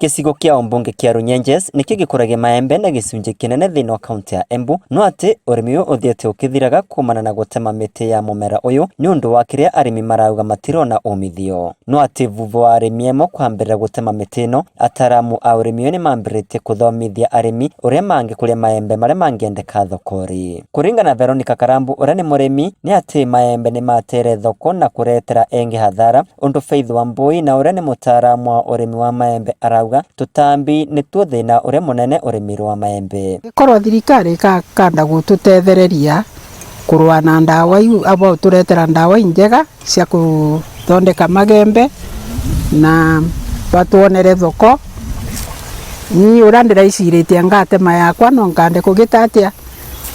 Gĩcigo kĩa ũmbunge kĩa Runyenjes nĩkĩo gĩkũragia maembe na gĩcunjĩ kĩnene thĩinĩ wa kaunti ya Embu, no atĩ ũrĩmi ũyũ ũthiĩte ũkĩthiraga kumana na gũtema mĩtĩ ya mũmera ũyũ nĩ ũndũ wa kĩrĩa arĩmi marauga matirona umithio. No atĩ vuvũ wa arĩmi amwe kwambĩrĩria gũtema mĩtĩ ĩno, ataramu a ũrĩmi ũyũ nĩmambĩrĩrĩtie kũthomithia arĩmi ũrĩa mangĩkũria maembe marĩa mangĩendeka thoko-rĩ. Kũringana na Veronica Karambu ũrĩa nĩ mũrĩmi, nĩ atĩ maembe nĩmatere thoko na kũretera engĩ hathara. Ũndũ Faith Wambui na ũrĩa nĩ mũtaaramu wa ũrĩmi wa maembe arauga tũtambi nĩtuo thĩna ũrĩa mũnene ũrĩmi-inĩ wa maembe. Korwo thirikari ĩkakanda gũtũtethereria kũrũa na ndawa iu abo tũretera ndawa injega cia kũthondeka magembe na batuonere thoko. Niĩ ũrĩa ndĩraicirĩtie ngatema yakwa no nkande kũgĩta atĩa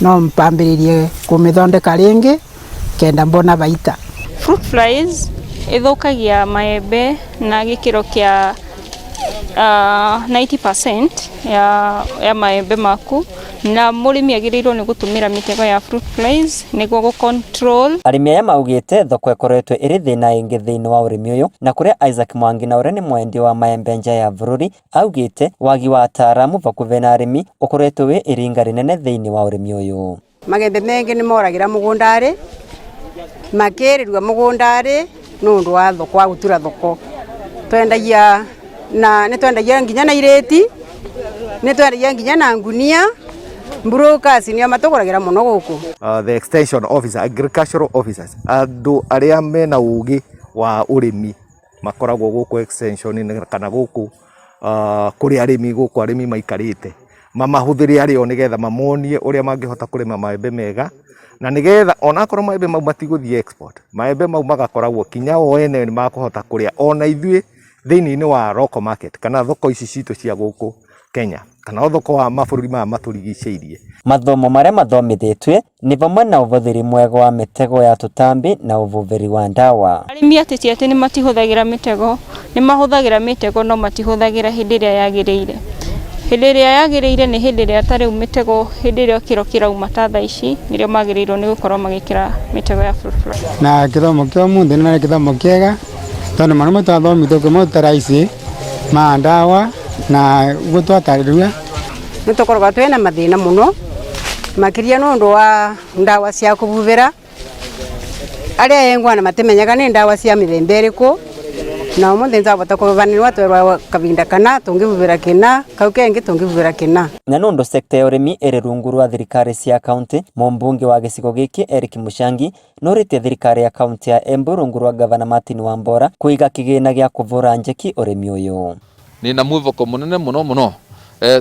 no mpambĩrĩrie kũmĩthondeka rĩngĩ kenda mbona baita. Fruit flies ĩthũkagia maembe na gĩkĩro kĩa 90% ya maembe maku, na mũrĩmi agĩrĩirwo nĩ gũtũmĩra mĩtego ya fruit flies nĩguo gũ control. Arĩmi aya maugĩte thoko ĩkoretwo ĩrĩ thĩna ĩngĩ thĩinĩ wa ũrĩmi ũyũ, na kũrĩa Isaac Mwangi na ũrĩa nĩ mwendia wa maembe nja ya bũrũri augĩte wagi wa ataaramu bakubĩ na arĩmi ũkoretwo wĩ iringa rĩnene thĩinĩ wa ũrĩmi ũyũ. Magembe mengi nĩ moragĩra mũgũndarĩ, makĩrĩrua mũgũndarĩ nĩ ũndũ wa thoko wa gũtura thoko. Twendagia na nĩ twendagia nginya na irĩti, nĩ twendagia nginya na ngunia, brokers nĩo matũgũragĩra mũno gũkũ. The extension officer, agricultural officers, andũ arĩa mena ũgĩ wa ũrĩmi makoragwo gũkũ extension kana gũkũ kũrĩ arĩmi, gũkũ arĩmi maikarĩte, mamahũthĩre arĩ o nĩgetha mamonie ũrĩa mangĩhota kũrĩma maembe mega, na nĩgetha onakorwo maembe mau matigũthiĩ export, maembe mau magakoragwo kinya o ene nĩ makũhota kũrĩa, ona ithuĩ thĩinĩ wa local market kana thoko ici citũ cia gũkũ Kenya kana o thoko wa mabũrũri maya matũrigicĩirie. Mathomo marĩa mathomithĩtue nĩ vamwe na ũhũthĩri mwega wa mĩtego ya tũtambi na ũvũvĩri wa ndawa. Arĩmi atĩ ti atĩ nĩ matihũthagĩra mĩtego, nĩ mahũthagĩra mĩtego no matihũthagĩra hĩndĩ ĩrĩa yagĩrĩire. Hĩndĩ ĩrĩa yagĩrĩire nĩ hĩndĩ ĩrĩa ta rĩu mĩtego hĩndĩ ĩrĩa kĩro kĩrauma ta thaa ici nĩrĩo magĩrĩirwo nĩ gũkorwo magĩkĩra mĩtego ya fruit fly. Na gĩthomo kĩa ũmũthĩ nĩ gĩthomo kĩega tondũ marĩa twathomithio kwĩ tara ici ma ndawa na ũguo twatarĩrua. Nĩ tũkoragwo twĩna mathĩna mũno makĩria nĩ ũndũ wa ndawa cia kũbubĩra, arĩa engwana matimenyaga nĩ ndawa cia mĩthemba ĩrĩkũ, na ũmũthĩ nĩtwabota kũbanĩrwo twerwo kavinda kana tũngĩbubĩra kĩna kau kengĩ tũngĩbubĩra kĩna. Na nũndũ sekta ya ũrĩmi ĩrĩ rungu rwa thirikari cia kaunti, mũmbunge wa gĩcigo gĩkĩ Eric Muchangi nĩorĩtie thirikari ya kaunti ya Embu rungu rwa gavana Martin Wambora kũiga kĩgĩna gĩa kũvũra njeki ũrĩmi ũyũ. Nina mwĩvoko mũnene mũno mũno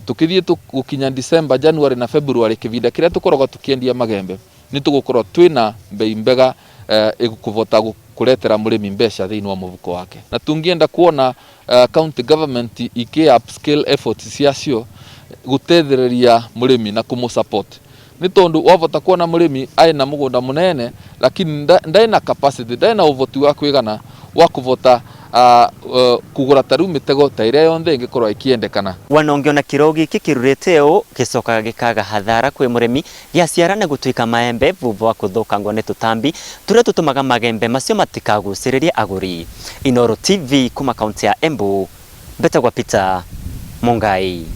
tukithie gukinya December, January na February, kivinda kiria tukoragwo tukiendia magembe, ni tugukorwo twina mbei mbega igukuvota kuretera murimi mbeca thiini wa muvuko wake. Na tungienda kuona county government iki upscale efforts ciacio gutethereria murimi na kumu support, ni tondu wavota kuona murimi aina mugunda munene lakini ndaina capacity, ndaina uvoti wa kwigana wa kuvota kugura ta riu mitego ta iria yonthe ingikorwo ikiendekana. Wana ũngĩona kĩro gĩkĩ kĩrurĩte ũũ gĩcokaga gĩkaga hathara kwĩ mũrĩmi gĩaciara na gũtuĩka maembe vuvũ wa kũthũkangwo nĩ tũtambi tũrĩa tũtũmaga magembe macio matikagucĩrĩrie agũri. Inooro TV kuma kaunti ya Embu, mbetagwa Peter Mungai.